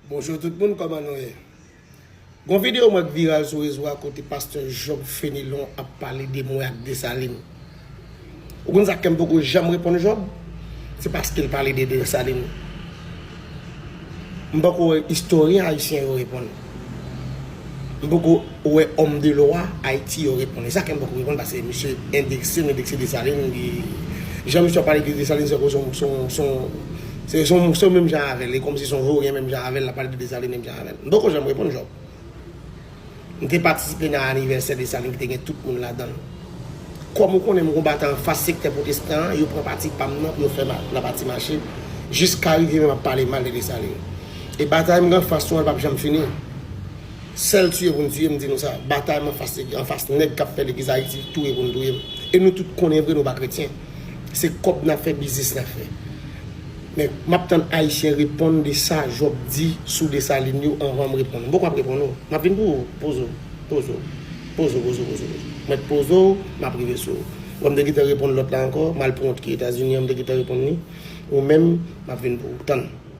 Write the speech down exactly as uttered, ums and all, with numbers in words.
Bonjou tout moun, kòman nou ye? Gon videyo mwen k viral sou rezo a kote pastè Job Fenelon ap pale de mwen ak Desalin. Ou konn sa k fè m poko janm reponn Job? Se paske l pale de Desalin. M poko wè istoryen ayisyen yo reponn. M poko wè òm de lwa Ayiti yo reponn. E sa k fè m poko reponn, paske misye endekse, m endekse Desalin, li, jan misye ap pale de Desalin, se se se se se se menm jan avè l. E kòmsi se yon voryen menm jan avè l, l ap pale de Desalin menm jan avè l. M poko janm reponn Job. M te patisipe nan anivèsè Desalin ki te gen tout moun ladan l. Kòm ou konnen m gon batay anfas sektè pwotestan an, yo pran pati pa m nan pou yo fè ma- lapati mache, jiska rive menm ap pale mal de Desalin. E batay m gen anfas nou an, l p ap janm fini. Sèl tiye pou n tiye, m di nou sa. Batay m anfas, anfas nèg k ap fè legliz Ayiti touye pou n touye m. E nou tout konnen vre nou pa kretyen. Se kòb n ap fè, biznis n ap fè. Men m ap tann Ayisyen reponn de sa Job di sou Desalin yo anvan m reponn. M poko ap reponn ou. M ap vin pou ou. Poze w. Poze w. Poze w, poze w, poze w, poze w. Mèt poze w, m ap rive sou ou. Bon, m te gentan reponn lòt la ankò. M al pran yon tike Etazini an, m te gentan reponn li. Ou menm, m ap vin pou ou. Tann.